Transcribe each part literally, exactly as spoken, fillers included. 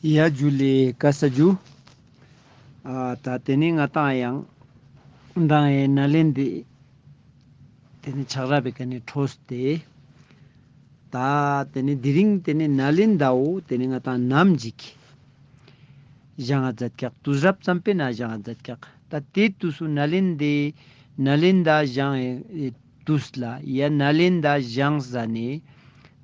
ཡ་ཇུ་ལེ་ཀ་ས་ཇུ། ཨ་ད་ཏེ་ནེ་ང་ཏང་ཡང་མདང་ཨེ་ནཱ་ལེནྡྲའི་ཏེ་ནེ་ཆགས་རབས་པའི་ཀ་ནེ་འཕྲོས་ཏེ། ད་ཏེ་ནེ་དེ་རིང་ཏེ་ནེ་ནཱ་ལེནྡྲ་བོ་ཏེ་ནེ་ང་ཏང་ནམ་ཞིག་བཞེངས་ས་མཛད་ཀྱག། དུས་རབས་ཙམ་པའི་ནང་བཞེངས་ས་མཛད་ཀྱག། ད་ཏེ་དུས་སུ་ནཱ་ལེནྡྲའི་ནཱ་ལེནྡྲ་བཞེངས་ཨེ་དུས་ལ་ཡ་ནཱ་ལེནྡྲ་བཞེངས་ཟ་ནེ་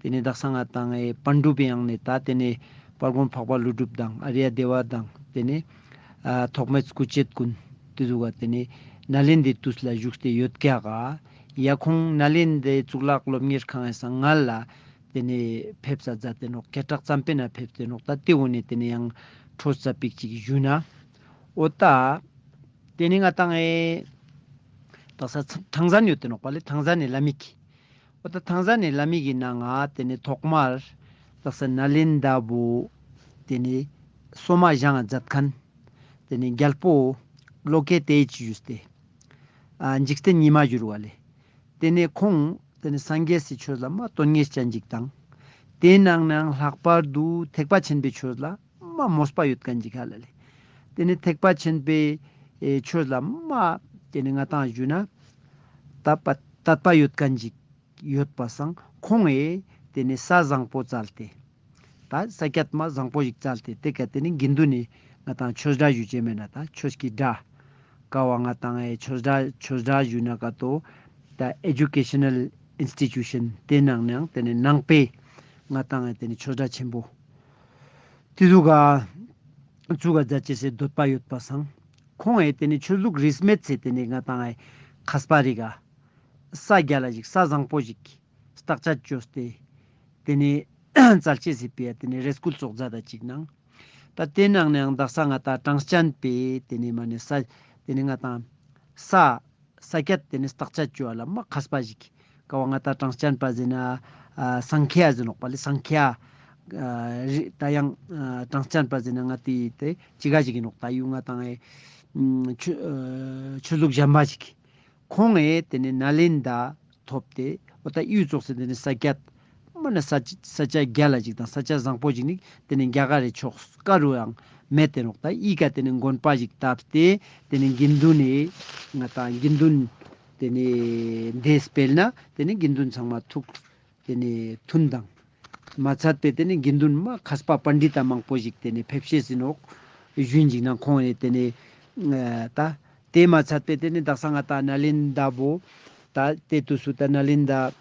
ཏེ་ནེ་དག་ས་ང་ཏང་ཨེ་པཎ་གྲུབ་པའི་ཡང་ནེ་ད་ཏེ་ནེ་དཔལ་མགོན་འཕགས་པ་ཀླུ་སྒྲུབ་དང་ཨཱརྱ་དེ་བ་དང་ཏེ་ནེ་ཨ་ཐོགས་མེད་སྐུ་མཆེད་ཀུན་ཏེ་ཟུག་ག་ཏེ་ནེ་ནཱ་ལེནྡྲའི་དུས་ལ་བཞུགས་ཏེ་ཡོད་ཀྱག་ག། ཡ་ཁོང་ནཱ་ལེནྡྲའི་གཙུག་ལག་སློབ་གཉེར་ཁང་ངི་སྔ་ལ་ཏེ་ནེ་ཕེབས་ས་མཛད་དེ་ནོག། སྐད་གྲགས་ཙམ་པའི་ནང་ཕེབས་ཏེ་ནོག། ད་ཏེ་འོ་ནེ་ཏེ་ནེ་ཡང་འཕྲོས་ས་པིག་ཅིག་ཞུ་ན། འོ་ད་ཏེ་ནེ་ང་ཏང་ཨེ་དག་ས་ཐང་ཟན་ཡོད་དེ་ནོག་པ་ལེ། ཐང་ཟན་ནི་བླ་མིག། འོ་ད་ཐང་ཟན་ནི་བླ་མིག་གི་ནང་ང་ཏེ་ནེ་ཐོག་མར་དག་ས་ནཱ་ལེནྡྲ་བོ་ཏེ་ནེ་སོ་མ་བཞེངས་ས་མཛད་ཁན་ཏེ་ནེ་རྒྱལ་པོ་ལོ་ཀེ་ཏེ་ཡིས་ཞུས་ཏེ་ཨ་འཇིག་རྟེན་ཉི་མ་བཞུར་བ་ལེ། ཏེ་ནེ་ཁོང་ཏེ་ནེ་སངས་རྒྱས་སི་ཆོས་ལ་མ་དོན་གཉེར་ཅན་ཞིག་དང་། ཏེའི་ནང་ནའང་ལྷག་པར་དུ་ཐེག་པ་ཆེན་པོའི་ཆོས་ལ་མ་མོས་པ་ཡོད་ཁན་ཞིག་ཧ་ལ་ལེ། ཏེ་ནེ་ཐེག་པ་ཆེན་པོའི་ཨེ་ཆོས་ལ་མ་ཏེ་ནེ་ང་ཏང་ཞུ་ན་དད་པ་དད་པ་ཡོད་ཁན་ཞིག་ཡོད་པ་སང་ཁོང་ངི་ཏེ་ནེ་ས་བཟང་པོ་བཙལ་ཏེ། ད་ས་ཀྱད་མ་བཟང་པོ་ཞིག་བཙལ་ཏེ་ཏེ་ཀ་ཏེ་ནེ་དགེ་འདུན་ནི་ང་ཏང་ཆོས་སྒྲ་ཞུ་ཅེས་མེད་ན་ད་ཆོས་ཀྱི་སྒྲ། ཀ་བ་ང་ཏང་ཨེ་ཆོས་སྒྲ་ཆོས་སྒྲ་ཞུ་ན་ཀ་ཏོ་ད་ཨེ་ཇུ་ཀེ་ཤ་ནལ་ཨིན་སི་ཊི་ཊུ་ཤན་ཏེ་ནང་ནའང་ཏེ་ནེ་ནང་པའི་ང་ཏང་ཨེ་ཏེ་ནེ་ཆོས་སྒྲ་ཆེན་པོ་ཏེ་ཟུག་ག་ཙུགས་ས་མཛད་ཅེས་སི་འདོད་པ་ཡོད་པ་སང་ཁོང་ངི་ཏེ་ནེ་ཆོས་ལུགས་རིས་མེད་སི་ཏེ་ནེ་ང་ཏང་ཨེ་མཁས་པ་རིགས་ག་ས་རྒྱལ་ལ་ཞིག་ས་བཟང་པོ་ཞིག་བརྟག་དཔྱད་བཅོས་ཏེ་ཏེ་ནེ་བཙལ་ཅེས་སི་ཕི་ཡ་ཏེ་ནེ་རེ་སྐུལ་ཙོགས་མཛད་ད་ཅིག་ནང་། ད་ཏེ་ནང་ནའང་དག་ས་ང་ཏང་གྲངས་ཅན་པའི་ཏེ་ནེ་མ་ནེ་ས་ཏེ་ནེ་ང་ཏང་ས་ས་ཀྱད་ཏེ་ནེ་བརྟག་དཔྱད་བཅོ་བ་ལ་མ་མཁས་པ་ཞིག། ཀ་བ་ང་ཏང་གྲངས་ཅན་པ་ཟེར་ན་ཨ་སང་ཁྱ་ཟེར་ནོག་པ་ལེ། སང་ཁྱ་ཨ་རི་ད་ཡང་ཨ་གྲངས་ཅན་པ་ཟེར་ན་ང་ཏི་ཏེ་ཅི་ག་ཞིག་ཨིན་ནོག། ད་ཡུ་ང་ཏང་ཨེ་ཆོས་ཨ་ཆོས་ལུགས་གཞན་པ་ཞིག། ཁོང་ངི་ཏེ་ནེ་ནཱ་ལེནྡྲ་ཐོབ་སྟེ་འོ་ད་ཡུལ་ཙོགས་སི་ཏེ་ནེ་ས་ཀྱད་མ་ནེ་ས་ས་ཆ་རྒྱལ་ལ་ཞིག་དང་ས་ཆ་བཟང་པོ་ཞིག་ནི་ཏེ་ནེ་རྒྱ་གར་རི་ཕྱོགས་ཀ་རུ་ཡང་མེད་དེ་ནོག། ད་ཨི་ཀ་ཏེ་ནེ་དགོན་པ་ཞིག་བཏབ་སྟེ་ཏེ་ནེ་དགེ་འདུན་ནི་ང་ཏང་དགེ་འདུན་ཏེ་ནེ་ཏེ་སྤེལ་ན་ཏེ་ནེ་དགེ་འདུན་ཚང་མ་ཐུགས་ཏེ་ནེ་མཐུན་དང་། མ་ཚད་པའི་ཏེ་ནེ་དགེ་འདུན་མ་མཁས་པ་པཎྜི་ཏ་མང་པོ་ཞིག་ཏེ་ནེ་ཕེབས་ཤེས་ཨིན་ནོག་ཞུ་ཨིན་ཅིག་ནང་ཁོང་ངི་ཏེ་ནེ་ཨ་ད་ཏེ་མ་ཚད་པའི་ཏེ་ནེ་དག་ས་ང་ཏང་ནཱ་ལེནྡྲ་བོ་ད་ཏེ་དུས་སུ་ད་ནཱ་ལེནྡྲ་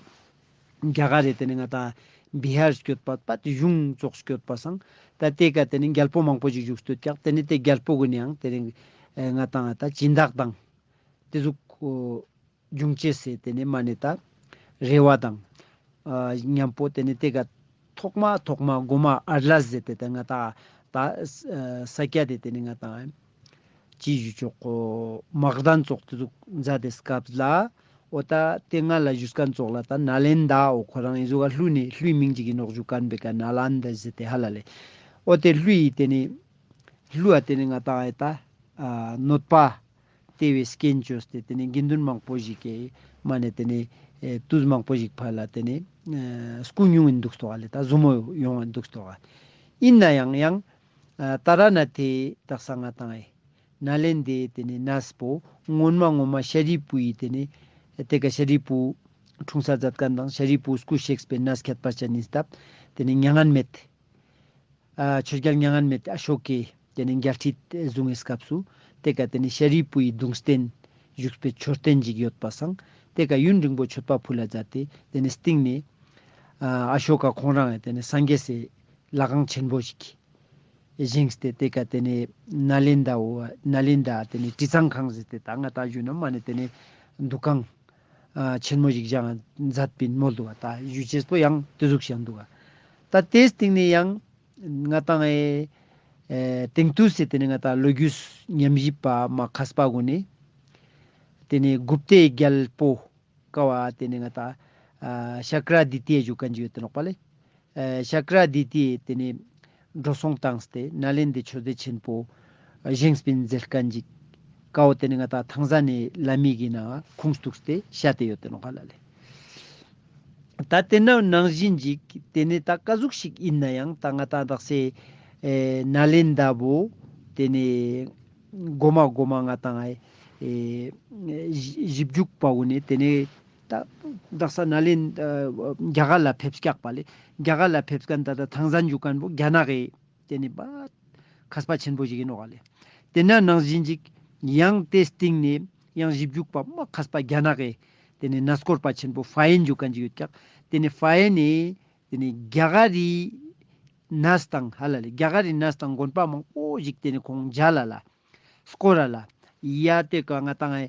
རྒྱ་གར་རི་ཏེ་ནེ་ང་ཏང་བི་ཧར་སྐྱོད་པ་པ་ཏེ་གཞུང་ཙོགས་སྐྱོད་པ་སང་ད་ཏེ་ཀ་ཏེ་ནེ་རྒྱལ་པོ་མང་པོ་ཞིག་བཞུགས་སྟོད་ཀྱག། ཏེ་ནེ་ཏེ་རྒྱལ་པོ་གུན་ནི་ཡང་ཏེ་ནེ་ཨེ་ང་ཏང་ད་སྦྱིན་བདག་དང་ཏེ་ཟུག་འབྱུང་ཅེས་སི་ཏེ་ནེ་མ་ནེ་ད་རེ་བ་དང་ཨ་ཉམ་པོ་ཏེ་ནེ་ཏེ་ཀ་ཐོག་མ་ཐོག་མ་གོ་མ་ཨ་ལ་ཟེར་ཏེ་ད་ང་ཏང་ད་ས་ཀྱད་ཏེ་ཏེ་ནེ་ང་ཏང་ཅི་ཞུ་ཆོག་གོ་མག་དན་ཙོགས་ཏེ་ཟུག་མཛད་དེ་སྐབས་ལ་འོ་ད་ཏེ་སྔ་ལ་ཞུས་ཁན་ཙོགས་ལ་ད་ནཱ་ལེནྡྲ་འོ་ཁོ་རང་ཨི་ཟུག་ག་ཀླུ་ནི་ཀླུའི་མིང་ཅིག་ཨིན་ནོག་ཞུ་ཁན་པེ་ཀ་ནཱ་ལནྡྲ་ཟེར་ཏེ་ཧ་ལ་ལེ། འོ་ཏེ་ཀླུའི་ཏེ་ནེ་ཀླུ་ཨ་ཏེ་ནེ་ང་ཏང་ཨེ་ད་ཨ་གནོད་པ་ཏེ་བོའི་རྐྱེན་བཅོས་ཏེ་ཏེ་ནེ་དགེ་འདུན་མང་པོ་ཞིག་གི་མ་ནེ་ཏེ་ནེ་ཨེ་དུས་མང་པོ་ཞིག་ཕར་ལ་ཏེ་ནེ་ཨེ་སྐུ་སྙུང་ཨིན་འདུག་སྟོ་ག་ལེ། ད་ཟུ་མོ་ཡོང་ཨིན་འདུག་སྟོ་ག། ཨིན་ན་ཡང་ཡང་ཨ་ཏཱ་ར་ནཱ་ཐའི་དག་ས་ང་ཏང་ཨེ་ནཱ་ལེནྡྲའི་ཏེ་ནེ་གནས་པོ་སྔོན་མ་སྔོན་མ་ཤཱ་རིའི་བུ་ཡི་ཏེ་ནེ་ཏེ་ཀ་ཤཱ་རིའི་བུ་འཁྲུངས་ས་མཛད་ཁན་དང་ཤཱ་རིའི་བུ་སྐུ་གཤེགས་པའི་གནས་ཁྱད་པར་ཅན་ཨིན་སྟབས་ཏེ་ནེ་མྱ་ངན་མེད་ཨ་ཆོས་རྒྱལ་མྱ་ངན་མེད་ཨ་ཤོ་ཀའི་ཏེ་ནེ་རྒྱལ་ཁྲི་བཟུང་བའི་སྐབས་སུ་ཏེ་ཀ་ཏེ་ནེ་ཤཱ་རིའི་བུ་ཡི་གདུང་རྟེན་བཞུགས་པའི་མཆོད་རྟེན་ཅིག་ཡོད་པ་སང་ཏེ་ཀ་ཡུན་རིང་པོ་མཆོད་པ་ཕུལ་ལ་མཛད་དེ་ཏེ་ནེ་སྟིང་ནེ་ཨ་ཨ་ཤོ་ཀ་ཁོང་རང་ཏེ་ནེ་སངས་རྒྱས་སི་ལྷ་ཁང་ཆེན་པོ་ཞིག་བཞེངས་ཏེ་ཏེ་ཀ་ཏེ་ནེ་ནཱ་ལེནྡྲ་བོ་ནཱ་ལེནྡྲ་ཏེ་ནེ་དྲི་གཙང་ཁང་ཟེར་ཏེ་ད་ང་ཏང་ཞུ་ན་མ་ནེ་ཏེ་ནེ་འདུ་ཁང་ཨ་ཆེན་མོ་ཞིག་བཞེངས་མཛད་པིན་མོལ་འདུག་ག། ད་ཞུ་ཅེས་པོ་ཡང་ཏེ་ཟུག་ཞིག་འདུག་ག། ད་ཏེའི་སྟིང་ནེ་ཡང་ང་ཏང་ཨེ་ཨེ་དེང་དུས་སི་ཏེ་ནེ་ང་ཏང་ལོ་རྒྱུས་ཉམས་ཞིབ་པ་མ་མཁས་པ་གུན་ནི་ཏེ་ནེ་གུཔྟའི་རྒྱལ་པོ་ཀ་བ་ཏེ་ནེ་ང་ཏང་ཨ་ཤཱཀྱ་ཨ་དི་ཏྱ་ཞུ་ཁན་ཅིག་ཡོད་དེ་ནོག་པ་ལེ། ཨ་ཤཱཀྱ་ཨ་དི་ཏྱ་ཏེ་ནེ་འགྲོ་སོང་བཏང་སྟེ་ནཱ་ལེནྡྲའི་ཆོས་སྡེ་ཆེན་པོ་བཞེངས་པིན་ཟེར་ཁན་ཅིག་ཀ་བོ་ཏེ་ནེ་ང་ཏང་ཐང་ཟ་ནེ་བླ་མའི་གི་ནང་ཁུངས་གཏུགས་ཏེ་བཤད་དེ་ཡོད་དེ་ནོག་ཧ་ལ་ལེ། ད་ཏེ་ནང་ནང་བཞིན་ཅིག་ཏེ་ནེ་ད་ཀ་ཟུག་ཞིག་ཨིན་ན་ཡང་ད་ང་ཏང་དག་སེ་ ཨེ་ནཱ་ལེནྡྲ་བོ་ཏེ་ནེ་གོ་མ་གོ་མ་ང་ཏང་ཨེ་ཞིབ་འཇུག་པ་གུན་ནི་ཏེ་ནེ་ད་དག་ས་ནཱ་ལེནྡྲ་རྒྱ་གར་ལ་ཕེབས་སྐྱག་པ་ལེ། རྒྱ་གར་ལ་ཕེབས་ཁན་ད་ད་ཐང་ཟན་ཞུ་ཁན་བོ་རྒྱ་ནག་གི་ཏེ་ནེ་བ་མཁས་པ་ཆེན་པོ་ཞིག་ཨིན་ནོག་ལེ། ཏེ་ན་ནང་བཞིན་ཅིག་ཡང་ཏེ་སྟིང་ནེ་ཡང་ཞིབ་འཇུག་པ་མ་མཁས་པ་རྒྱ་ནག་གི་ཏེ་ནེ་གནས་སྐོར་པ་ཆེན་པོ་ཧྥ་ཡན་ཞུ་ཁན་ཅིག་ཡོད་ཀྱག། ཏེ་ནེ་ཧྥ་ཡན་ནི་ཏེ་ནེ་རྒྱ་གར་རི་གནས་དང་ཧ་ལ་ལེ་རྒྱ་གར་རི་གནས་དང་དགོན་པ་མང་པོ་ཞིག་ཏེ་ནེ་ཁོང་མཇལ་ལ་ལ་སྐོར་ར་ལ་ཡ་ཏེ་ཀ་ང་ཏང་ཨེ་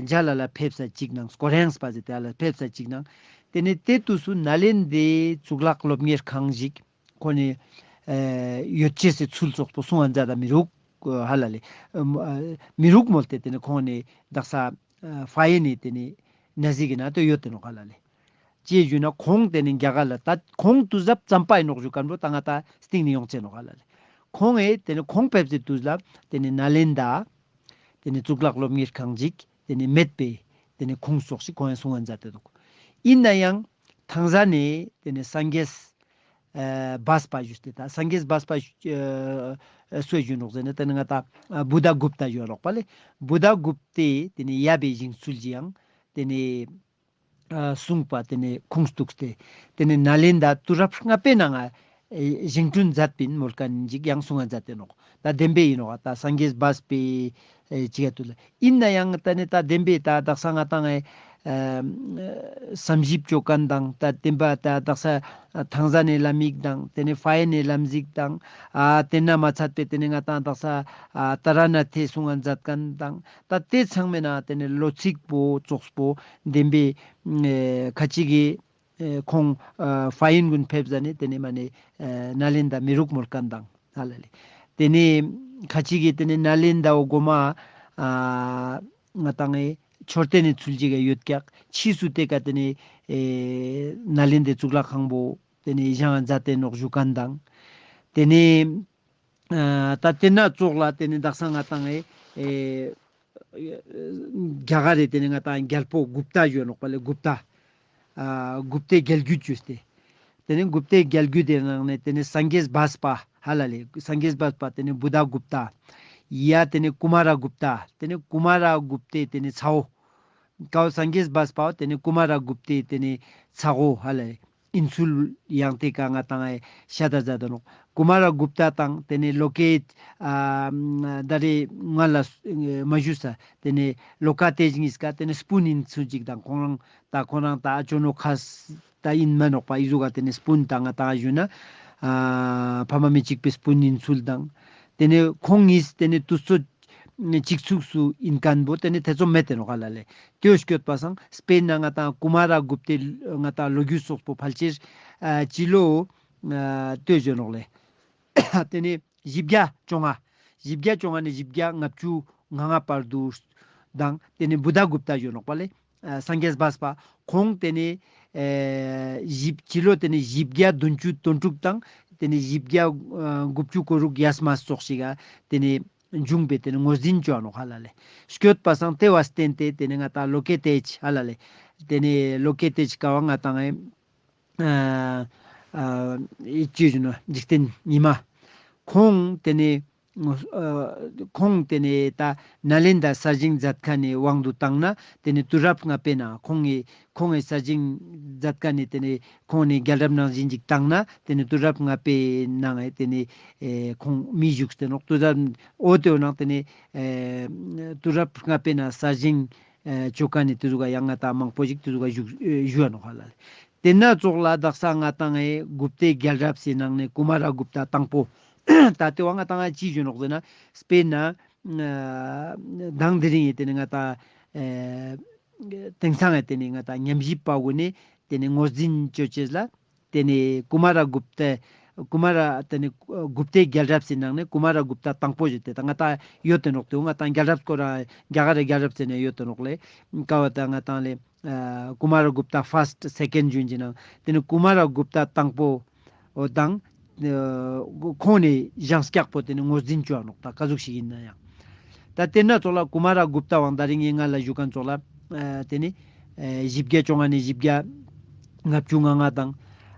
མཇལ་ལ་ལ་ཕེབས་ས་ཅིག་ནང་སྐོར་ཡང་སྤ་ཟེ་ཏེ་ལ་ཕེབས་ས་ཅིག་ནང་ཏེ་ནེ་ཏེ་དུས་སུ་ནཱ་ལེནྡྲའི་གཙུག་ལག་སློབ་གཉེར་ཁང་ཞིག་ཁོ་ནེ་ཨེ་ཡོད་ཅེས་སི་ཚུལ་ཙོགས་པོ་གསུང་ང་མཛད་ད་མི་རུག་ཧ་ལ་ལེ། ཨ་མི་རུག་མོལ་ཏེ་ཏེ་ནེ་ཁོང་ནེ་དག་ས་ཨ་ཧྥ་ཡན་ནི་ཏེ་ནེ་ན་ཟིག་གི་ནང་དུ་ཡོད་དེ་ནོག་ཧ་ལ་ལེ། ཅི་ཞུ་ན་ཁོང་ཏེ་ནེ་རྒྱ་གར་ལ་ད་ཁོང་དུས་རབས་ཙམ་པ་ཨིན་ནོག་ཞུ་ཁན་བོ་ད་ང་ཏང་སྟིང་ནེ་ཡོང་ཅེ་ནོག་ཧ་ལ་ལེ། ཁོང་ཨེ་ཏེ་ནེ་ཁོང་ཕེབས་སི་དུས་ལ་ཏེ་ནེ་ནཱ་ལེནྡྲ་ཏེ་ནེ་གཙུག་ལག་སློབ་གཉེར་ཁང་ཞིག་ཏེ་ནེ་མེད་པའི་ཏེ་ནེ་ཁུངས་སོགས་ཤིག་ཁོང་ཡང་གསུང་ང་མཛད་དེ་འདུག། ཨིན་ན་ཡང་ཐང་ཟན་ནེ་ཏེ་ནེ་སངས་རྒྱས་ཨ་བཱས་པ་ཞུས་ཏེ་ད་སངས་རྒྱས་བཱས་པ་ཞུ་ཨ་སུ་ཞུ་ནོག་ཟེར་ན་ཏེ་ནེ་ང་ཏང་ཨ་བུདྡྷ་གུཔྟ་ཞུ་ནོག་པ་ལེ། བུདྡྷ་གུཔྟའི་ཏེ་ནེ་ཡབ་བི་བཞེངས་ཚུལ་ཅིག་ཡང་ཏེ་ནེ་ཨ་གསུངས་པ་ཏེ་ནེ་ཁུངས་གཏུགས་ཏེ་ཏེ་ནེ་ནཱ་ལེནྡྲ་དུས་རབས་ལྔ་པའི་ནང་ང་ཨེ་བཞེངས་སྐྲུན་མཛད་པིན་མོལ་ཁན་ཅིག་ཡང་གསུང་ང་མཛད་དེ་ནོག། ད་བདེན་པའི་ཨིན་ནོག་ད་སངས་རྒྱས་བཱས་པའི་ཨེ་ཅིག་ཡ་དུ་ལ་ཨིན་ན་ཡང་ད་ནི་ད་བདེན་པའི་ད་དག་ས་ང་ཏང་ཨེ་ཨ་བསམ་ཞིབ་ཅོ་ཁན་དང་ད་བདེན་པ་ད་དག་ས་ཐང་ཟན་ནི་ལམ་ཡིག་དང་ཏེ་ནེ་ཧྥ་ཡན་ནི་ལམ་ཡིག་དང་ཨ་ཏེ་ན་མ་ཚད་པའི་ཏེ་ནེ་ང་ཏང་དག་ས་ཨ་ཏཱ་ར་ནཱ་ཐའི་གསུང་ང་མཛད་ཁན་དང་ད་ཏེ་ཚང་མའི་ནང་ཏེ་ནེ་ལོ་ཚིགས་པོ་ཙོགས་པོ་བདེན་པའི་ཨེ་ཁ་ཅིག་གི་ཨེ་ཁོང་ཨ་ཧྥ་ཡན་གུན་ཕེབས་ཟ་ནེ་ཏེ་ནེ་མ་ནེ་ཨེ་ནཱ་ལེནྡྲ་མི་རུག་མོལ་ཁན་དང་ཧ་ལ་ལེ། ཏེ་ནེ་ཁ་ཅིག་གི་ཏེ་ནེ་ནཱ་ལེནྡྲ་བོ་གོ་མ་ཨ་ང་ཏང་ཨེ་མཆོད་རྟེན་ནི་ཚུལ་ཅིག་ག་ཡོད་ཀྱག། ཕྱིས་སུ་ཏེ་ཀ་ཏེ་ནེ་ཨེ་ནཱ་ལེནྡྲའི་གཙུག་ལག་ཁང་བོ་ཏེ་ནེ་བཞེངས་མཛད་དེ་ནོག་ཞུ་ཁན་དང་། ཏེ་ནེ་ཨ་ད་ཏེ་ན་ཙོགས་ལ་ཏེ་ནེ་དག་ས་ང་ཏང་ཨེ་ཨེ་རྒྱ་གར་རི་ཏེ་ནེ་ང་ཏང་རྒྱལ་པོ་གུཔྟ་ཞུ་ནོག་པ་ལེ་གུཔྟ། ཨ་གུཔྟའི་རྒྱལ་རྒྱུད་ཅོས་ཏེ། ཏེ་ནེ་གུཔྟའི་རྒྱལ་རྒྱུད་དེ་ནང་ནེ་ཏེ་ནེ་སངས་རྒྱས་བཱས་པ་ཧ་ལ་ལེ་སངས་རྒྱས་བཱས་པ་ཏེ་ནེ་བུདྡྷ་གུཔྟ། ཡ་ཏེ་ནེ་ཀུ་མ་ར་གུཔྟ་ཏེ་ནེ་ཀུ་མ་ར་གུཔྟའི་ཏེ་ནེ་ཚ་བོ། ཀའོ་སངས་རྒྱས་བཱས་པའོ་ཏེ་ནེ་ཀུ་མ་ར་གུཔྟའི་ཏེ་ནེ་ཚ་བོ་ཧ་ལ་ལེ། ཨིན་ཚུལ་ཡང་ཏེ་ཀ་ང་ཏང་ཨེ་ཤད་ད་མཛད་དེ་ནོག། ཀུ་མ་ར་གུཔྟ་དང་ཏེ་ནེ་ལོ་ཀེ་ཨ་ད་རེ་ང་ལ་མ་ཞུས་ས་ཏེ་ནེ་ལོ་ཀ་ཏེ་ཉིས་ཀ་ཏེ་ནེ་སྤུན་ཨིན་ཚུལ་ཅིག་དང་ཁོང་རང་ད་ཁོང་རང་ད་ཨ་ཅོ་ནོ་ཁ་ད་ཨིན་མ་ནོག་པ་ཨི་ཟུག་ག་ཏེ་ནེ་སྤུན་ད་ང་ཏང་ཞུ་ན་ཨ་ཕ་མ་མི་གཅིག་པའི་སྤུན་ཨིན་ཚུལ་དང་ཏེ་ནེ་ཁོང་ཉིས་ཏེ་ནེ་དུས་ཚོད་གཅིག་མཚུངས་སུ་ཨིན་ཁན་བོ་ཏེ་ནེ་ཏེ་ཙོགས་མེད་དེ་ནོག་ཧ་ལ་ལེ། ཏེ་བོ་སྐྱོད་པ་སང་སྤེར་ན་ང་ཏང་ཀུ་མ་ར་གུཔྟའི་ང་ཏང་ལོ་རྒྱུས་སོགས་པོ་ཕལ་ཆེར་ཨ་སྤྱི་ལོ་ཨ་ལྟོས་བརྗོད་ནོག་ལེ། ཏེ་ནེ་བཞི་བརྒྱ་བཅོ་ལྔ། བཞི་བརྒྱ་བཅོ་ལྔ་ནེ་བཞི་བརྒྱ་ལྔ་བཅུ་ང་ལྔ་བར་དུ་དང་ཏེ་ནེ་བུདྡྷ་གུཔྟ་ཞུ་ནོག་པ་ལེ། ཨ་སངས་རྒྱས་བཱས་པ་ཁོང་ཏེ་ནེ་ཨེ་བཞི་སྤྱི་ལོ་ཏེ་ནེ་བཞི་བརྒྱ་བདུན་ཅུ་དོན་དྲུག་དང་ཏེ་ནེ་བཞི་བརྒྱ་ཨ་དགུ་བཅུ་གོ་དྲུག་ཡས་མ་ཙོགས་ཤིག་ག་ཏེ་ནེ་བྱུང་པའི་ཏེ་ནེ་ངོས་འཛིན་ཅོ་ནོག་ཧ་ལ་ལེ། སྐྱོད་པ་སང་ཏེ་བ་བརྟེན་ཏེ་ཏེ་ནེ་ང་ཏང་ལོ་ཀེ་ཏེ་ཅི་ཧ་ལ་ལེ། ཏེ་ནེ་ལོ་ཀེ་ཏེ་ཅི་ཀ་བ་ང་ཏང་ཨེ་ཨ་ཨ་ཅི་ཞུ་ན་འཇིག་རྟེན་ཉི་མ། ཁོང་ཏེ་ནེ་ཨ་ཁོང་ཏེ་ནེ་ད་ནཱ་ལེནྡྲ་གསར་བཞེངས་མཛད་ཁན་ནི་དབང་དུ་བཏང་ན་ཏེ་ནེ་དུས་རབས་ལྔ་པའི་ནང་ཁོང་གི་ཁོང་གི་གསར་བཞེངས་མཛད་ཁན་ནི་ཏེ་ནེ་ཁོང་ནི་རྒྱལ་རབས་ནང་བཞིན་ཅིག་བཏང་ན་ཏེ་ནེ་དུས་རབས་ལྔ་པའི་ནང་ཨེ་ཏེ་ནེ་ཨེ་ཁོང་མི་བཞུགས་ཏེ་ནོག། དུས་རབས་འོ་ཏེ་འོ་ནང་ཏེ་ནེ་ཨེ་དུས་རབས་ལྔ་པའི་ནང་གསར་བཞེངས་ཨེ་ཅོ་ཁན་ནི་ཏེ་ཟུག་ག་ཡང་ང་ཏང་མང་པོ་ཞིག་ཏེ་ཟུག་ག་བཞུགས་ཨེ་བཞུགས་ཡ་ནོག་ཧ་ལ་ལེ། ཏེ་ན་ཙོགས་ལ་དག་ས་ང་ཏང་ཨེ་གུཔྟའི་རྒྱལ་རབས་སི་ནང་ནེ་ཀུ་མ་ར་གུཔྟ་དང་པོ། ད་ཏེ་བ་ང་ཏང་ཨེ་ཅི་ཞུ་ནོག་ཟེར་ན་སྤེར་ན་ཨ་མདང་དེ་རིང་ཨེ་ཏེ་ནེ་ང་ཏང་ཨེ་དེང་སང་ཨེ་ཏེ་ནེ་ང་ཏང་ཉམས་ཞིབ་པ་གུན་ནི་ཏེ་ནེ་ངོས་འཛིན་ཅོ་ཅེས་ལ་ཏེ་ནེ་ཀུ་མ་ར་གུཔྟ་ཀུ་མ་ར་ཏེ་ནེ་གུཔྟའི་རྒྱལ་རབས་སི་ནང་ནེ་ཀུ་མ་ར་གུཔྟ་དང་པོ་ཞིག་ཏེ་ད་ང་ཏང་ཡོད་དེ་ནོག། ཏེ་བོ་ང་ཏང་རྒྱལ་རབས་སྐོར་ར་རྒྱ་གར་རི་རྒྱལ་རབས་ཟེར་ནེ་ཡོད་དེ་ནོག་ལེ། ཀ་བ་ད་ང་ཏང་ལེ་ཨ་ཀུ་མ་ར་གུཔྟ་ཕར་སྟ་སེ་ཀེན་ཌ་ཞུན་ཅེ་ན་ཏེ་ནེ་ཀུ་མ་ར་གུཔྟ་དང་པོ་འོ་དང་ཨ་ཁོང་ནི་བཞེངས་སྐྱག་པོ་ཏེ་ནེ་ངོས་འཛིན་ཅོ་ཡ་ནོག། ད་ཀ་ཟུག་ཞིག་ཨིན་ན་ཡང་། ད་ཏེ་ན་ཙོགས་ལ་ཀུ་མ་ར་གུཔྟ་བོ་དང་དེ་རིང་ངས་ང་ལ་ཞུ་ཁན་ཙོགས་ལ་ཨ་ཏེ་ནེ་ཨ་བཞི་བརྒྱ་བཅོ་ལྔ་ནེ་བཞི་བརྒྱ་ལྔ་བཅུ་ང་ལྔ་དང་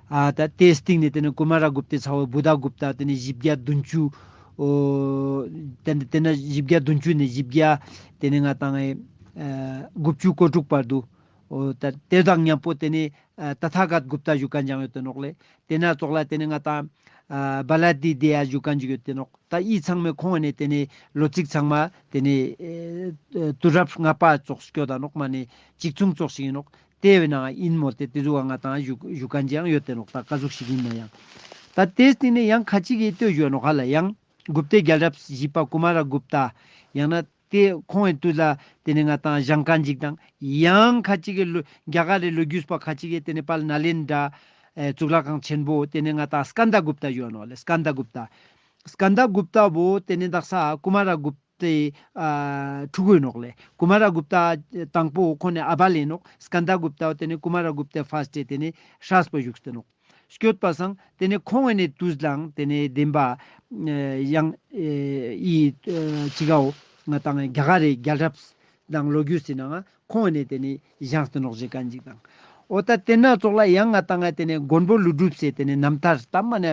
ཨ་ད་དེའི་སྟིང་ནེ་ཏེ་ནེ་ཀུ་མ་ར་གུབ་ཏའི་ཚ་བོ་བུདྡྷ་གུབ་ཏ་ཏེ་ནེ་བཞི་བརྒྱ་བདུན་ཅུ། འོ་ཏེ་ནེ་ཏེ་ནེ་བཞི་བརྒྱ་བདུན་ཅུ་ནེ་བཞི་བརྒྱ་ཏེ་ནེ་ང་ཏང་ཨེ་དགུ་བཅུ་གོ་དྲུག་བར་དུ། འོ་ད་དེ་དང་མཉམ་པོ་ཏེ་ནེ་ཨ་ཏ་ཐཱ་གཏ་གུབ་ཏ་ཞུ་ཁན་ཅིག་ཡང་ཡོད་དེ་ནོག་ལེ། ཏེ་ནེ་ཙོགས་ལ་ཏེ་ནེ་ང་ཏང་ཨ་བ་ལ་ཏི་དེ་ཡ་ཞུ་ཁན་ཅིག་ཡོད་དེ་ནོག། ད་འི་ཚང་མའི་ཁོངས་ནེ་ཏེ་ནེ་ལོ་ཚིགས་ཚང་མ་ཏེ་ནེ་ཨེ་དུས་རབས་ལྔ་པ་ཙོགས་སྐྱོད་ད་ནོག་མ་ནེ་གཅིག་མཚུངས་ཙོགས་ཤིག་ཨིན་ནོག། ཏེ་བས་ན་ཨིན་མོལ་ཏེ་ཏེ་ཟུག་ག་ང་ཏང་ཞུ་ཞུ་ཁན་ཅིག་ཡང་ཡོད་དེ་ནོག། ད་ཀ་ཟུག་ཞིག་ཨིན་ན་ཡང་། ད་ཏེའི་སྟིང་ནེ་ཡང་ཁ་ཅིག་གི་ལྟོས་ཞུ་ནོག་ཧ་ལ། ཡང་གུབ་ཏའི་རྒྱལ་རབས་བཞི་པ་ཀུ་མ་ར་གུབ་ཏ། ཡང་ན་ཏེ་ཁོང་ངི་དུས་ལ་ཏེ་ནེ་ང་ཏང་ཞང་ཁན་ཅིག་དང་ཡང་ཁ་ཅིག་གི་ལོ་རྒྱ་གར་རི་ལོ་རྒྱུས་པ་ཁ་ཅིག་གི་ཏེ་ནེ་དཔལ་ནཱ་ལེནྡྲ་ཨེ་གཙུག་ལག་ཁང་ཆེན་པོ་ཏེ་ནེ་ང་ཏང་སྐནྡྷ་གུབ་ཏ་ཞུ་ནོག་ལེ། སྐནྡྷ་གུབ་ཏ། སྐནྡྷ་གུབ་ཏ་བོ་ཏེ་ནེ་དག་ས་ཀུ་མ་ར་གུབ་ཏའི་ཨ་ཕྲུ་གུ་ཨིན་ནོག་ལེ། ཀུ་མ་ར་གུབ་ཏ་དང་པོ་ཁོང་ངི་ཨ་བ་ལེ་ནོག། སྐནྡྷ་གུབ་ཏ་བོ་ཏེ་ནེ་ཀུ་མ་ར་གུབ་ཏའི་ཕར་སྟ་ཏེ་ནེ་སྲས་པོ་བཞུགས་ཏེ་ནོག། སྐྱོད་པ་སང་ཏེ་ནེ་ཁོང་ངི་ནེ་དུས་ལའང་ཏེ་ནེ་བདེན་པ་ཨེ་ཡང་ཨེ་འི་ཨེ་ཅི་གའོ་ང་ཏང་རྒྱ་གར་རི་རྒྱལ་རབས་དང་ལོ་རྒྱུས་སི་ནང་ང་ཁོང་ངི་ནེ་ཏེ་ནེ་བཞེངས་ཏེ་ནོག་ཞུ་ཁན་ཅིག་དང་། འོ་ད་ཏེ་ནེ་ཙོགས་ལ་ཡང་ང་ཏང་ཏེ་ནེ་མགོན་པོ་ཀླུ་སྒྲུབ་སི་ཏེ་ནེ་རྣམ་ཐར་ད་མ་ནེ་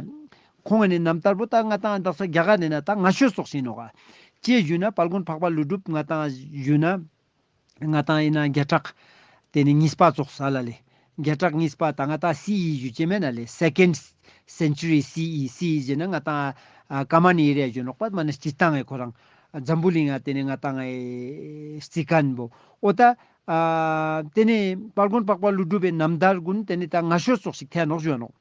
ཁོང་ངི་ནེ་རྣམ་ཐར་བོ་ད་ང་ཏང་དག་ས་རྒྱ་གར་ནེ་ན་ད་སྔ་ཤོས་ཙོགས་ཤིག་ཨིན་ནོག་ག། ཅི་ཞུ་ན་དཔལ་མགོན་འཕགས་པ་ཀླུ་སྒྲུབ་ང་ཏང་ཞུ་ན་ང་ཏང་ཨིན་ན་བརྒྱ་ཕྲག་ཏེ་ནེ་གཉིས་པ་ཙོགས་ཧ་ལ་ལེ། བརྒྱ་ཕྲག་གཉིས་པ་ད་ང་ཏང་སི་ཨི་ཞུ་ཅེས་མེད་ན་ལེ། སེ་ཀེན་ཌ་སེན་ཅུ་རི་སི་ཨི། སི་ཨི་ཞུ་ན་ང་ཏང་ཨ་ཀ་མན་ཨེ་རི་ཡ་ཞུ་ནོག་པ་མ་ནེ་སྤྱིར་བཏང་ཨེ་ཁོ་རང་འཛམ་བུ་གླིང་ང་ཏེ་ནེ་ང་ཏང་ཨེ་རྩི་ཁན་བོ། འོ་ད་ཨ་ཏེ་ནེ་དཔལ་མགོན་འཕགས་པ་ཀླུ་སྒྲུབ་པའི་རྣམ་ཐར་གུན་ཏེ་ནེ་ད་སྔ་ཤོས་ཙོགས་ཤིག་ཐལ་ནོག་ཞུ་ནོག།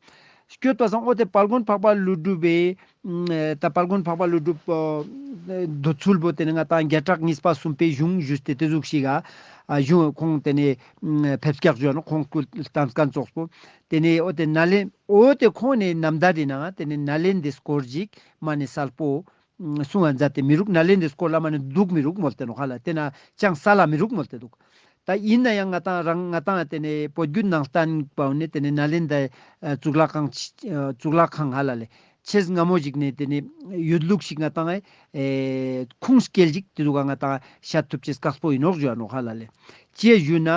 སྐྱོད་པ་སང་འོ་ཏེ་དཔལ་མགོན་འཕགས་པ་ཀླུ་སྒྲུབ་པའི་ཨ་ད་དཔལ་མགོན་འཕགས་པ་ཀླུ་སྒྲུབ་པོ་འདོད་ཚུལ་བོ་ཏེ་ནེ་ང་ཏང་བརྒྱ་ཕྲག་གཉིས་པ་གསུམ་པའི་གཞུང་ཞུས་ཏེ་ཏེ་ཟུག་ཤིག་ག་ཨ་གཞུང་ཁོང་ཏེ་ནེ་ཕེབས་སྐྱག་ཞུ་ནོག། ཁོང་སྐུ་བལྟམས་ཁན་ཙོགས་པོ། ཏེ་ནེ་འོ་ཏེ་ནཱ་ལེན་འོ་ཏེ་ཁོང་ངི་རྣམ་ཐར་རི་ནང་ང་ཏེ་ནེ་ནཱ་ལེནྡྲའི་སྐོར་ཞིག་མ་ནེ་སལ་པོ་གསུང་ང་མཛད་དེ་མི་རུག། ནཱ་ལེནྡྲའི་སྐོར་ལ་མ་ནེ་དུག་མི་རུག་མོལ་ཏེ་ནོག་ཧ་ལ། ཏེ་ན་ཅང་སལ་ལ་མི་རུག་མོལ་ཏེ་དུག། ད་ཨིན་ན་ཡང་ང་ཏང་རང་ང་ཏང་ཏེ་ནེ་བོད་བརྒྱུད་ནང་བསྟན་པ་བོ་ནེ་ཏེ་ནེ་ནཱ་ལེནྡྲ་ཨ་གཙུག་ལག་ཁང་ཨ་གཙུག་ལག་ཁང་ཧ་ལ་ལེ་ཆེས་སྔ་མོ་ཞིག་ནེ་ཏེ་ནེ་ཡོད་ལུགས་ཤིག་ང་ཏང་ཨེ་ཁུངས་སྐྱེལ་ཞིག་ཏེ་ཟུག་ག་ང་ཏང་ཤད་ཐུབ་ཅེས་དཀགས་པོ་ཨིན་ནོག་ཞུ་ནོག་ཧ་ལ་ལེ། ཅི་ཞུ་ན་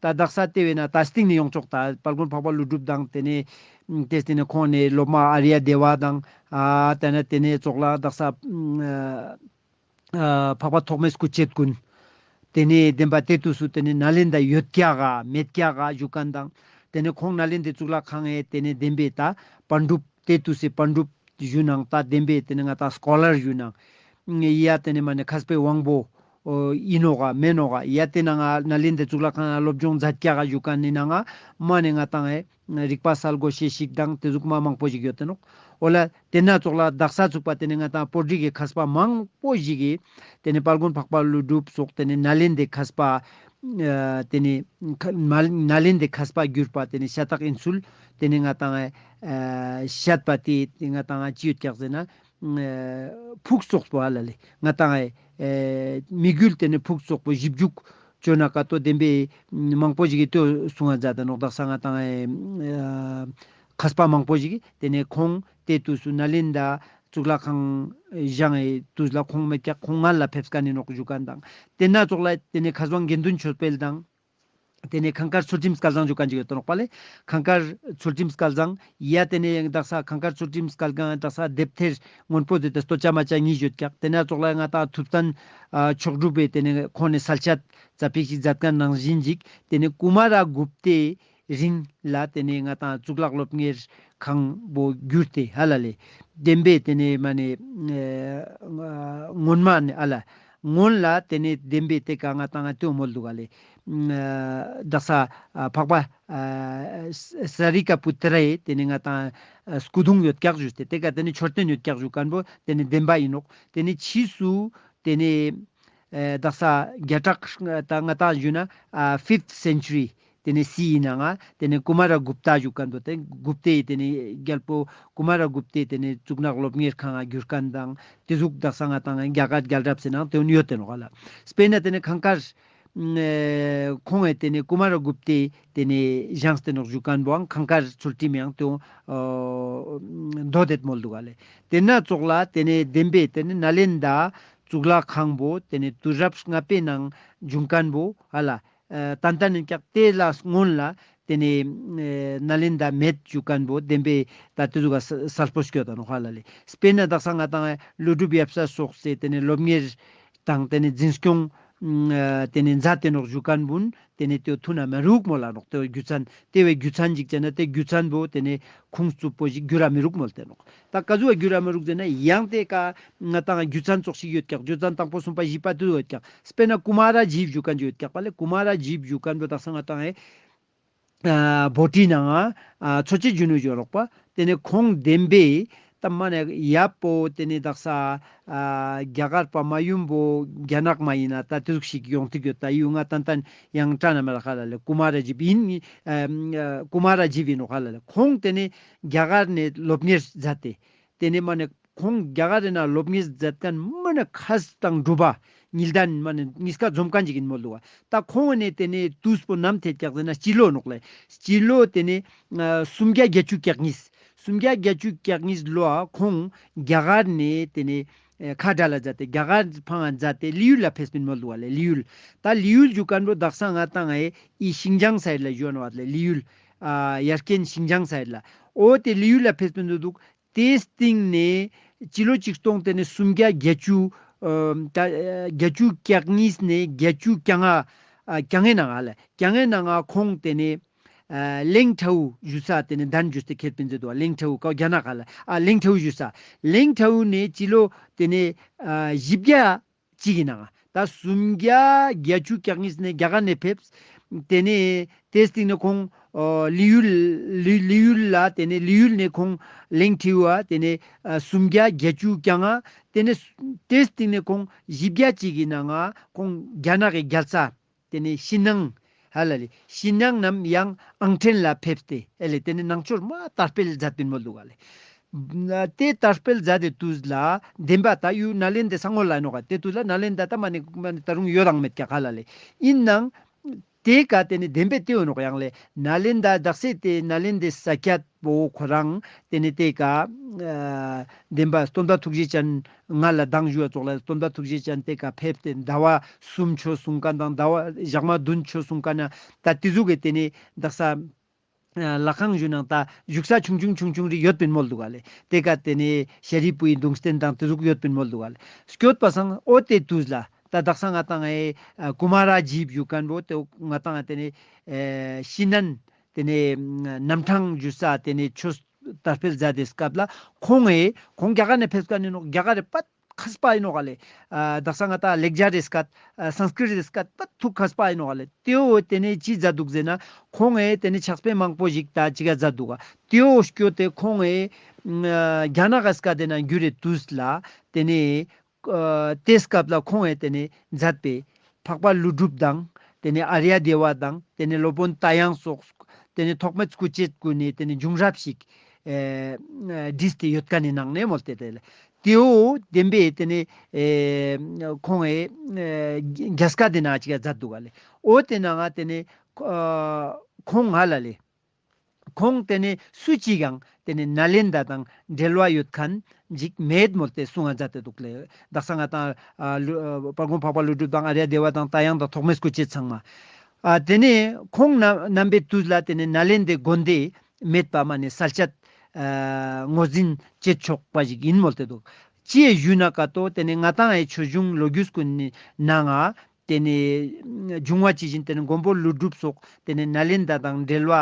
ད་དག་ས་ཏེ་བས་ན་ད་སྟིང་ནེ་ཡོང་ཆོག། ད་དཔལ་མགོན་འཕགས་པ་ཀླུ་སྒྲུབ་དང་ཏེ་ནེ་ཏེ་སྟིང་ནེ་ཁོང་ངི་སློབ་མ་ཨཱརྱ་དེ་བ་དང་ཨ་ཏེ་ནེ་ཏེ་ནེ་ཙོགས་ལ་དག་ས་ཨ་འཕགས་པ་ཐོགས་མེད་སྐུ་མཆེད་གུན། ཏེ་ནེ་བདེན་པ་ཏེ་དུས་སུ་ཏེ་ནེ་ནཱ་ལེནྡྲ་ཡོད་ཀྱག་ག་མེད་ཀྱག་ག་ཞུ་ཁན་དང་། ཏེ་ནེ་ཁོང་ནཱ་ལེནྡྲའི་གཙུག་ལག་ཁང་ངི་ཏེ་ནེ་བདེན་པའི་ད་པཎ་གྲུབ་ཏེ་དུས་སི་པཎ་གྲུབ་ཞུ་ནང་ད་བདེན་པའི་ཏེ་ནེ་ང་ཏང་སྐོ་ལར་ཞུ་ནང་ཡ་ཏེ་ནེ་མ་ནེ་མཁས་པའི་དབང་པོ་ཨིན་ནོག་ག་མེན་ནོག་ག། ཡ་ཏེ་ནང་ང་ནཱ་ལེནྡྲའི་གཙུག་ལག་ཁང་ང་སློབ་སྦྱོང་མཛད་ཀྱག་ག་ཞུ་ཁན་ནི་ནང་ང་མ་ནེ་ང་ཏང་ཨེ་རིག་པ་གསལ་དགོས་ཤེས་ཤིག་དང་ཏེ་ཟུག་མ་མང་པོ་ཞིག་ཡོད་དེ་ནོག། འོ་ལ་ཏེ་ན་ཙོགས་ལ་དག་ས་ཚུག་པ་ཏེ་ནེ་ང་ཏང་བོད་རིགས་ཀྱི་མཁས་པ་མང་པོ་ཞིག་གི་ཏེ་ནེ་དཔལ་མགོན་འཕགས་པ་ཀླུ་སྒྲུབ་སོགས་ཏེ་ནེ་ནཱ་ལེནྡྲའི་མཁས་པ་ཨ་ཏེ་ནེ་ཁ་མ་ནཱ་ལེནྡྲའི་མཁས་པ་གྱུར་པ་ཏེ་ནེ་ཤ་སྟག་ཨིན་ཚུལ་ཏེ་ནེ་ང་ཏང་ཨ་ཤད་པ་ཏེ་ཏེ་ང་ཏང་ཅི་ཡོད་ཀྱག་ཟེར་ན་ཨ་ཕུགས་རྫོགས་པོ་ཧ་ལ་ལེ་ང་ཏང་ཨ་དམིགས་ཡུལ་ཏེ་ནེ་ཕུགས་རྫོགས་པོ་ཞིབ་འཇུག་ཅོ་ན་ཀ་ཏོ་བདེན་པའི་མང་པོ་ཞིག་གི་ལྟོས་གསུང་ང་མཛད་དེ་ནོག། དག་ས་ང་ཏང་ཨེ་མཁས་པ་མང་པོ་ཞིག་གི་ཏེ་ནེ་ཁོང་ཏེ་དུས་སུ་ནཱ་ལེནྡྲ་གཙུག་ལག་ཁང་བཞེངས་ཏེ་དུས་ལ་ཁོང་མེད་ཀྱག། ཁོང་སྔ་ལ་ཕེབས་ཁན་ཨིན་ནོག་ཞུ་ཁན་དང་། ཏེ་ན་ཙོགས་ལ་ཏེ་ནེ་མཁས་དབང་དགེ་འདུན་ཆོས་འཕེལ་དང་། ཏེ་ནེ་ཁང་དཀར་ཚུལ་ཁྲིམས་སྐལ་བཟང་ཞུ་ཁན་ཅིག་ཡོད་དེ་ནོག་པ་ལེ། ཁང་དཀར་ཚུལ་ཁྲིམས་སྐལ་བཟང་ཡ་ཏེ་ནེ་དག་ས་ཁང་དཀར་ཚུལ་ཁྲིམས་སྐལ་བཟང་དག་ས་དེབ་ཐེར་སྔོན་པོ་ཏེ་ཏེ་སྟོད་ཆ་སྨད་ཆ་གཉིས་ཡོད་ཀྱག། ཏེ་ན་ཙོགས་ལ་ང་ཏང་ཐུབ་བསྟན་ཨ་མཆོག་གྲུབ་པའི་ཏེ་ནེ་ཁོང་ངི་གསལ་བཤད་ཙ་པིག་ཞིག་མཛད་ཁན་ནང་བཞིན་ཞིག་ཏེ་ནེ་ཀུ་མ་ར་གུབ་ཏའི་རིང་ལ་ཏེ་ནེ་ང་ཏང་གཙུག་ལག་སློབ་གཉེར་ཁང་བོ་གྱུར་ཏེ་ཧ་ལ་ལེ། བདེན་པའི་ཏེ་ནེ་མ་ནེ་ཨ་སྔོན་མ་ནེ་ཨ་ལ་སྔོན་ལ་ཏེ་ནེ་བདེན་པའི་ཏེ་ཀ་ང་ཏང་ང་ཏེ་བོ་མོལ་དུག་ག་ལེ། ཨ་དག་ས་ཨ་འཕགས་པ་ཨ་ས་རི་ཀ་པུ་ཏྲའི་ཏེ་ནེ་ང་ཏང་ཨ་སྐུ་གདུང་ཡོད་ཀྱག་ཞུས་ཏེ་ཏེ་ཀ་ཏེ་ནེ་མཆོད་རྟེན་ཡོད་ཀྱག་ཞུ་ཁན་བོ་ཏེ་ནེ་བདེན་པ་ཨིན་ནོག། ཏེ་ནེ་ཕྱིས་སུ་ཏེ་ནེ་ཨེ་དག་ས་བརྒྱ་ཕྲག་ད་ང་ཏང་ཞུ་ན་ཨ་ཕིཕ་ཐ་སེན་ཅུ་རི་ཏེ་ནེ་སི་ཨི་ནང་ང་ཏེ་ནེ་ཀུ་མ་ར་གུབ་ཏ་ཞུ་ཁན་བོ་ཏེ་གུབ་ཏའི་ཏེ་ནེ་རྒྱལ་པོ་ཀུ་མ་ར་གུབ་ཏའི་ཏེ་ནེ་གཙུག་ནག་སློབ་གཉེར་ཁང་ང་གྱུར་ཁན་དང་ཏེ་ཟུག་དག་ས་ང་ཏང་རྒྱ་གར་རྒྱལ་རབས་སི་ནང་ཏེ་ཡོད་དེ་ནོག་ལ། སྤེར་ན་ཏེ་ནེ་ཁང་དཀར་ཨེ་ཁོང་ངི་ཏེ་ནེ་ཀུ་མ་ར་གུབ་ཏའི་ཏེ་ནེ་བཞེངས་ཏེ་ནོག་ཞུ་ཁན་བོའང་ཁང་དཀར་ཚུལ་ཁྲིམས་ཡང་ཏེ་འོ་མདོ་དེད་མོལ་དུག་ག་ལེ། ཏེ་ན་ཙོགས་ལ་ཏེ་ནེ་བདེན་པའི་ཏེ་ནེ་ནཱ་ལེནྡྲ་གཙུག་ལག་ཁང་བོ་ཏེ་ནེ་དུས་རབས་ལྔ་པའི་ནང་བྱུང་ཁན་བོ་ཧ་ལ་ཨ་ཏན་ཏན་ཨིན་ཀྱག། ཏེ་ལ་སྔོན་ལ་ ཏེ་ནེ་ཨེ་ནཱ་ལེནྡྲ་མེད་ཞུ་ཁན་བོ་བདེན་པའི་ད་ཏེ་ཟུག་ག་ས་སལ་པོ་སྐྱོད་ད་ནོག་ཧ་ལ་ལེ། སྤེར་ན་དག་ས་ང་ཏང་ཀླུ་སྒྲུབ་ཡབ་སྲས་སོགས་སི་ཏེ་ནེ་སློབ་གཉེར་དང་ཏེ་ནེ་འཛིན་སྐྱོང་ཨ་ཏེ་ནེ་མཛད་དེ་ནོག་ཞུ་ཁན་བོ་ཏེ་ནེ་ཏེ་ཐུན་ན་མ་རུག་མོལ་ལ་ནོག། ཏེ་རྒྱུ་མཚན་ཏེ་བོའི་རྒྱུ་མཚན་ཅིག་ཅེ་ན་ཏེ་རྒྱུ་མཚན་བོ་ཏེ་ནེ་ཁུངས་རྩུབ་པོ་ཞིག་གྱུར་ར་མི་རུག་མོལ་ཏེ་ནོག། ད་ཀ་ཟུག་ག་གྱུར་ར་མི་རུག་ཟེར་ན་ཡང་ཏེ་ཀ་ང་ཏང་རྒྱུ་མཚན་ཙོགས་ཤིག་ཡོད་ཀྱག། རྒྱུ་མཚན་དང་པོ་གསུམ་པ་བཞི་པ་ཏེ་ཡོད་ཀྱག། སྤེར་ན་ཀུ་མ་ར་ཇིབ་ཞུ་ཁན་ཅིག་ཡོད་ཀྱག་པ་ལེ། ཀུ་མ་ར་ཇིབ་ཞུ་ཁན་བོ་དག་ས་ང་ཏང་ཨེ་ཨ་བྷོ་ཊི་ནང་ང་ཨ་འཚོ་བྱེད་རྒྱུ་ནོར་ཞུ་ནོག་པ། ཏེ་ནེ་ཁོང་བདེན་པའི་ད་མ་ནེ་ཡབ་པོ་ཏེ་ནེ་དག་ས་ཨ་རྒྱ་གར་པ་མ་ཡུམ་བོ་རྒྱ་ནག་མ་ཡིན་ན་ད་ཏེ་ཟུག་ཤིག་ཡོང་ཐིག་ཡོད། ད་ཡུལ་ང་ཏན་ཏན་ཡང་ཀྲ་ན་མ་ར་ཧ་ལ་ལེ། ཀུ་མ་ར་ཇིབ་ཡིན་ཨ་ཀུ་མ་ར་ཇིབ་ཡིན་ནོག་ཧ་ལ་ལེ། ཁོང་ཏེ་ནེ་རྒྱ་གར་ནེ་སློབ་གཉེར་མཛད་དེ། ཏེ་ནེ་མ་ནེ་ཁོང་རྒྱ་གར་རི་ནང་སློབ་གཉེར་མཛད་ཁན་མ་ནེ་མཁས་དང་གྲུབ་པ་གཉིས་ལྡན་མ་ནེ་གཉིས་ཀ་འཛོམས་ཁན་ཅིག་ཡིན་མོལ་འདུག་ག། ད་ཁོང་ནེ་ཏེ་ནེ་དུས་པོ་ནམ་ཐད་ཀྱག་ཟེར་ན་སྤྱི་ལོ་ནོག་ལེ། སྤྱི་ལོ་ཏེ་ནེ་ཨ་སུམ་བརྒྱ་བརྒྱད་ཅུ་གྱ་གཉིས། སུམ་བརྒྱ་བརྒྱད་ཅུ་གྱ་གཉིས་ལོ་ཨ་ཁོང་རྒྱ་གར་ནེ་ཏེ་ནེ་ཨ་ཁ་བྲལ་ལ་མཛད་དེ་རྒྱ་གར་ཕང་ང་མཛད་དེ་ལི་ཡུལ་ལ་ཕེབས་པིན་མོལ་འདུག་ག་ལེ། ལི་ཡུལ། ད་ལི་ཡུལ་ཞུ་ཁན་བོ་དག་ས་ང་ཏང་ཨེ་ཨི་ཤིང་ཅང་སའིཌ་ལ་ཞུ་ནོག་ལེ། ལི་ཡུལ་ཨ་ཡར་རྐྱེན་ཤིང་ཅང་སའིཌ་ལ། འོ་ཏེ་ལི་ཡུལ་ལ་ཕེབས་པིན་འདུག། ཏེའི་སྟིང་ནེ་སྤྱི་ལོ་ཆིག་སྟོང་ཏེ་ནེ་སུམ་བརྒྱ་བརྒྱད་ཅུ་ཨ་ད་ཨ་བརྒྱད་ཅུ་གྱ་གཉིས་ནེ་བརྒྱད་ཅུ་གྱ་ལྔ་ཨ་གྱ་ལྔའི་ནང་ང་ལེ། གྱ་ལྔའི་ནང་ང་ཁོང་ཏེ་ནེ་ཨ་ལེང་ཁྲའུ་ཞུ་ས་ཏེ་ནེ་གདན་ཞུས་ཏེ་ཁེལ་པིན་ཟེར་འདུག་ག། ལེང་ཁྲའུ་ཀའོ་རྒྱ་ནག་ག་ལེ། ཨ་ལེང་ཁྲའུ་ཞུ་ས། ལེང་ཁྲའུ་ནེ་སྤྱི་ལོ་ཏེ་ནེ་ཨ་བཞི་བརྒྱ་གཅིག་གི་ནང་ད་སུམ་བརྒྱ་བརྒྱད་ཅུ་གྱ་གཉིས་ནེ་རྒྱ་གར་ནེ་ཕེབས། ཏེ་ནེ་ཏེའི་སྟིང་ནེ་ཁོང་ཨ་ལི་ཡུལ་ལི་ལི་ཡུལ་ལ་ཏེ་ནེ་ལི་ཡུལ་ནེ་ཁོང་ལེང་ཁྲའུ་ཨ་ཏེ་ནེ་ཨ་སུམ་བརྒྱ་བརྒྱད་ཅུ་གྱ་ལྔ། ཏེ་ནེ་ཏེའི་སྟིང་ནེ་ཁོང་བཞི་བརྒྱ་གཅིག་གི་ནང་ང་ཁོང་རྒྱ་ནག་གི་རྒྱལ་ས་ཏེ་ནེ་ཤིན་ནང་ཧ་ལ་ལེ། ཤིན་ནང་ནམ་ཡང་ཨང་ཁྲེན་ལ་ཕེབས་ཏེ་ཨེ་ལེ་ཏེ་ནེ་ནང་ཆོས་མ་དར་སྤེལ་མཛད་པིན་མོལ་འདུག་ག་ལེ། ཏེ་དར་སྤེལ་མཛད་དེ་དུས་ལ་བདེན་པ་ད་ཡུལ་ནཱ་ལེནྡྲའི་ས་ངོས་ལ་ནོག་ག། ཏེ་དུས་ལ་ནཱ་ལེནྡྲ་ད་མ་ནེ་མ་ནེ་ད་རུང་ཡོད་དང་མེད་ཀྱག་ཧ་ལ་ལེ། ཡིན་ནའང་ཏེ་ཀ་ཏེ་ནེ་བདེན་པའི་ཏེ་ཡོད་ནོག་ཡང་ལེ། ནཱ་ལེནྡྲ་དག་ས་ཏེ་ནཱ་ལེནྡྲའི་ས་ཀྱད་པོ་ཁོ་རང་ཏེ་ནེ་ཏེ་ཀ་ཨ་བདེན་པ་སྟོན་པ་ཐུགས་རྗེ་ཅན་ང་ལ་མདང་ཞུ་བ་ཙོགས་ལ་སྟོན་པ་ཐུགས་རྗེ་ཅན་ཏེ་ཀ་ཕེབས་ཏེ་ཟླ་བ་གསུམ་ཆོས་གསུང་ཁན་དང་ཟླ་བ་ཞག་མ་བདུན་ཆོས་གསུང་ཁན་ན་ད་ཏེ་ཟུག་གི་ཏེ་ནེ་དག་ས་ལྷ་ཁང་ཞུ་ནང་ད་བཞུགས་ས་ཆུང་ཆུང་ཆུང་ཆུང་རེ་ཡོད་པིན་མོལ་འདུག་ག་ལེ། ཏེ་ཀ་ཏེ་ནེ་ཤཱ་རིའི་བུའི་གདུང་རྟེན་དང་ཏེ་ཟུག་ཡོད་པིན་མོལ་འདུག་ག་ལེ། སྐྱོད་པ་སང་འོ་ཏེ་དུས་ལ་ད་དག་ས་ང་ཏང་ཨེ་ཀུ་མ་ར་ཇིབ་ཞུ་ཁན་བོ་ཏེ་ང་ཏང་ཨེ་ཏེ་ནེ་ཨེ་ཤིན་ནན་ཏེ་ནེ་རྣམ་གྲངས་ཞུ་ས་ཏེ་ནེ་ཆོས་དར་སྤེལ་མཛད་དེ་སྐབས་ལ་ཁོང་ཨེ་ཁོང་རྒྱ་གར་ནེ་ཕེབས་ཁན་ཨིན་ནོག། རྒྱ་གར་རི་པད་མཁས་པ་ཨིན་ནོག་ག་ལེ། ཨ་དག་ས་ང་ཏང་ལེགས་སྦྱར་རི་སྐད་ཨ་སཾ་སྐྲྀཏ་རི་སྐད་པད་ཐུགས་མཁས་པ་ཨིན་ནོག་ག་ལེ། ཏེའོ་ཏེ་ནེ་ཅི་མཛད་འདུག་ཟེར་ན་ཁོང་ཨེ་ཏེ་ནེ་ཕྱག་དཔེ་མང་པོ་ཞིག་ད་ཅི་ག་མཛད་འདུག་ག། ཏེའོ་སྐྱོད་དེ་ཁོང་ཨེ་ཨ་རྒྱ་ནག་གི་སྐད་དེ་ནང་བསྒྱུར་རེ་དུས་ལ་ཏེ་ནེ་ཨ་ཏེ་སྐབས་ལ་ཁོང་ཨེ་ཏེ་ནེ་མཛད་པའི་འཕགས་པ་ཀླུ་སྒྲུབ་དང་ཏེ་ནེ་ཨཱརྱ་དེ་བ་དང་ཏེ་ནེ་སློབ་དཔོན་རྟ་དབྱངས་སོགས་ཏེ་ནེ་ཐོགས་མེད་སྐུ་མཆེད་གུན་ནེ་ཏེ་ནེ་བྱུང་རབས་ཤིག་ཨེ་བྲིས་ཏེ་ཡོད་ཁན་ནི་ནང་ནེ་མོལ་ཏེ་ཏེ་ལེ། ཏེའོ་བདེན་པའི་ཏེ་ནེ་ཨེ་ཁོང་ཨེ་ཨེ་རྒྱ་སྐད་དེ་ནང་ཅི་ག་མཛད་འདུག་ག་ལེ། འོ་ཏེ་ནང་ང་ཏེ་ནེ་ཨ་ཁོང་ང་ལ་ལེ། ཁོང་ཏེ་ནེ་སུ་ཅིག་ཡང་ཏེ་ནེ་ནཱ་ལེནྡྲ་དང་འབྲེལ་བ་ཡོད་ཁན་ཅིག་མེད་མོལ་ཏེ་གསུང་ང་མཛད་དེ་འདུག་ལེ། དག་ས་ང་ཏང་ཨ་ལུ་ཨ་དཔལ་མགོན་འཕགས་པ་ཀླུ་སྒྲུབ་དང་ཨཱརྱ་དེ་བ་དང་རྟ་དབྱངས་དང་ཐོགས་མེད་སྐུ་མཆེད་ཚང་མ། ཨ་ཏེ་ནེ་ཁོང་རྣམ་རྣམ་པའི་དུས་ལ་ཏེ་ནེ་ནཱ་ལེནྡྲའི་དགོན་སྡེ་མེད་པ་མ་ནེ་གསལ་བཤད་ཨ་ངོས་འཛིན་བྱེད་ཆོག་པ་ཞིག་ཨིན་མོལ་ཏེ་འདུག། ཅི་ཡེ་ཞུ་ན་ཀ་ཏོ་ཏེ་ནེ་ང་ཏང་ཨེ་ཆོས་འབྱུང་ལོ་རྒྱུས་གུན་ནི་ནང་ང་ཏེ་ནེ་འབྱུང་བ་ཅི་བཞིན་ཏེ་ནེ་མགོན་པོ་ཀླུ་སྒྲུབ་སོགས་ཏེ་ནེ་ནཱ་ལེནྡྲ་དང་འབྲེལ་བ་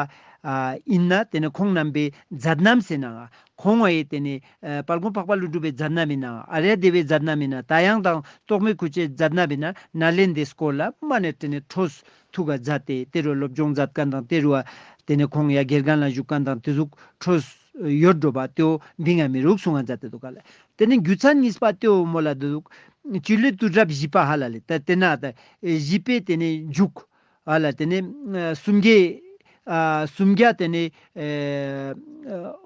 ཨ་ཨིན་ན་ཏེ་ནེ་ཁོང་རྣམ་པའི་མཛད་རྣམ་ཟེར་ནའང་ཁོང་ཨེ་ཏེ་ནེ་ཨ་དཔལ་མགོན་འཕགས་པ་ཀླུ་སྒྲུབ་པའི་མཛད་རྣམ་ཨིན་ནའང་ཨཱརྱ་དེ་བའི་མཛད་རྣམ་ཨིན་ན་རྟ་དབྱངས་དང་ཐོགས་མེད་སྐུ་མཆེད་མཛད་རྣམ་ཨིན་ན་ནཱ་ལེནྡྲའི་སྐོར་ལ་མ་ནེ་ཏེ་ནེ་ཁྲོས་ཐུགས་ཀ་མཛད་དེ་ཏེ་རུ་སློབ་སྦྱོང་མཛད་ཁན་དང་ཏེ་རུ་ཏེ་ནེ་ཁོང་ཡ་དགེ་རྒན་ལ་བཞུགས་ཁན་དང་ཏེ་ཟུག་ཁྲོས་ཡོད་འགྲོ་བ་ཏེའོ་བིང་ང་མི་རུག་གསུང་ང་མཛད་དེ་འདུག་ག་ལེ། ཏེ་ནེ་རྒྱུ་མཚན་གཉིས་པ་ཏེའོ་མོལ་ལ་འདུག། སྤྱི་ལོའི་དུས་རབས་བཞི་པ་ཧ་ལ་ལེ། ད་ཏེ་ན་ད་བཞི་པའི་ཏེ་ནེ་མཇུག་ཧ་ལ་ཏེ་ནེ་ཨ་སུམ་བརྒྱའི་ཨ་སུམ་བརྒྱ་ཏེ་ནེ་ཨ་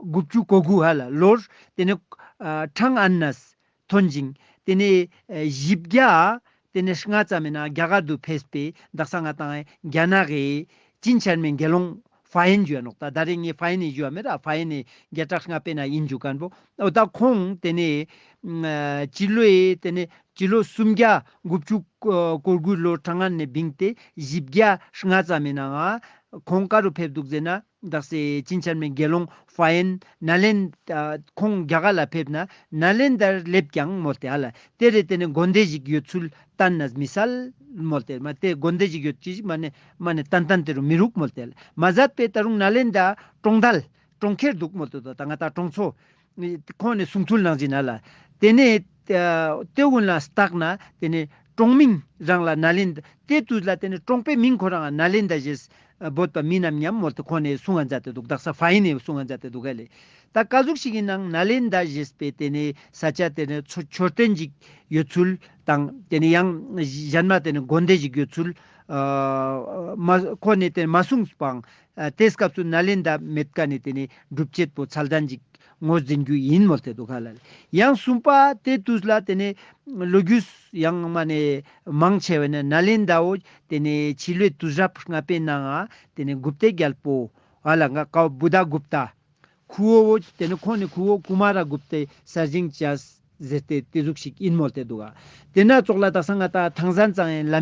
དགུ་བཅུ་གོ་དགུ་ཧ་ལ་ལོར་ཏེ་ནེ་ཨ་ཁྲང་ཨན་ནས་ཐོན་ཅིང་ཏེ་ནེ་ཨ་བཞི་བརྒྱ་ཏེ་ནེ་ལྔ་ཙམ་མེན་ན་རྒྱ་གར་དུ་ཕེབས་པའི་དག་ས་ང་ཏང་རྒྱ་ནག་གི་ཅིན་ཆེན་མེན་དགེ་སློང་ཧྥ་ཡན་ཞུ་ཡ་ནོག། ད་ད་རེས་ངས་ཧྥ་ཡན་ནི་ཞུ་ཡ་མེད་ར། ཧྥ་ཡན་ནི་བརྒྱ་ཕྲག་ལྔ་པའི་ནང་ཨིན་ཞུ་ཁན་བོ། འོ་ད་ཁོང་ཏེ་ནེ་ཨ་སྤྱི་ལོའི་ཏེ་ནེ་ སྤྱི་ལོ་སུམ་བརྒྱ་དགུ་བཅུ་གོ་དགུ་ལོ་གྲངས་ངན་ནས་བིངས་ཏེ་བཞི་བརྒྱ་ལྔ་ཙམ་མི་ནང་ང་ཁོང་ག་རུ་ཕེབས་འདུག་ཟེར་ན། དག་ས་ཅིན་ཆན་མེ་དགེ་སློང་ཧྥ་ཡན་ནཱ་ལེན་ཨ་ཁོང་རྒྱ་གར་ལ་ཕེབས་ན་ནཱ་ལེན་དར་སླེབས་ཀྱང་མོལ་ཏེ་ཨ་ལ་དེ་རེ་དེ་ནས་དགོན་སྡེ་ཞིག་ཡོད་ཚུལ་བསྟན་ན་མི་སལ་མོལ་ཏེ་མ་དེ་དགོན་སྡེ་ཞིག་ཡོད་ཅི་ཞིག་མ་ནེ་མ་ནེ་ཏན་ཏན་དེ་རུ་མི་རུག་མོལ་ཏེ་ཨ་ལ་མ་ཟད་པའི་ད་རུང་ནཱ་ལེན་དར་གྲོང་རྡལ་གྲོང་ཁྱེར་འདུག་མོལ་ཏེ་དོ་ད་ང་ད་གྲོང་ཚོ། ཁོང་ནས་གསུང་ཚུལ་ནང་བཞིན་ན་ལ། དེ་ནས་ཨ་དེ་གུན་ལ་བརྟག་ན་དེ་ནས་གྲོང་མིང་རང་ལ་ནཱ་ལེནྡྲ་དེ་དུས་ལ་དེ་ནས་གྲོང་པའི་མིང་ཁོ་རང་ནཱ་ལེནྡྲ་ཞེས་འབོད་པ་མིན་ནམ་སྙམ་མོལ་ཏེ་ཁོང་ནས་གསུང་ང་མཛད་དེ་འདུག་དག་ས་ཧྥ་ཡན་ནས་གསུང་ང་མཛད་དེ་འདུག་ག་ལེ། ད་ག་ཟུག་ཞིག་ཡིན་ནང་ནཱ་ལེནྡྲ་ཞེས་པའི་དེ་ནས་ས་ཆ་དེ་ནས་མཆོད་རྟེན་ཞིག་ཡོད་ཚུལ་དང་དེ་ནས་ཡང་གཞན་མ་དེ་ནས་དགོན་སྡེ་ཞིག་ཡོད་ཚུལ་ཨ་མ་ཁོ་ནས་དེ་ནས་མ་གསུངས་པའང་ཨ་དེ་སྐབས་སུ་ནཱ་ལེནྡྲ་མེད་ཀ་ནས་དེ་ནས་སྒྲུབ་བྱེད་པོ་མཚན་ལྡན་ཅིག་ངོས་འཛིན་རྒྱུ་ཡིན་མོལ་ཏེ་འདུག་ག་ལ། ཡང་གསུམ་པ་དེ་དུས་ལ་དེ་ནས་ལོ་རྒྱུས་ཡང་མ་ནས་མང་ཆེ་བས་ན་ནཱ་ལེནྡྲ་བོ་དེ་ནས་ཕྱི་ལོའི་དུས་རབས་ལྔ་པའི་ནང་ང་དེ་ནས་གུཔྟའི་རྒྱལ་པོ་ཨ་ལ་ང་ཀའོ་བུདྡྷ་གུཔྟ་ཁུ་བོ་བོ་དེ་ནས་ཁོང་ནས་ཁུ་བོ་ཀུ་མ་ར་གུཔྟའི་གསར་བཞེངས་བྱས་ཟེར་ཏེ་དེ་ཟུག་ཞིག་ཡིན་མོལ་ཏེ་འདུག་ག་དེ་ན་ཙོགས་ལ་དག་ས་ང་ད་ཐང་སན་ཙང་ཡང་ལ་མི།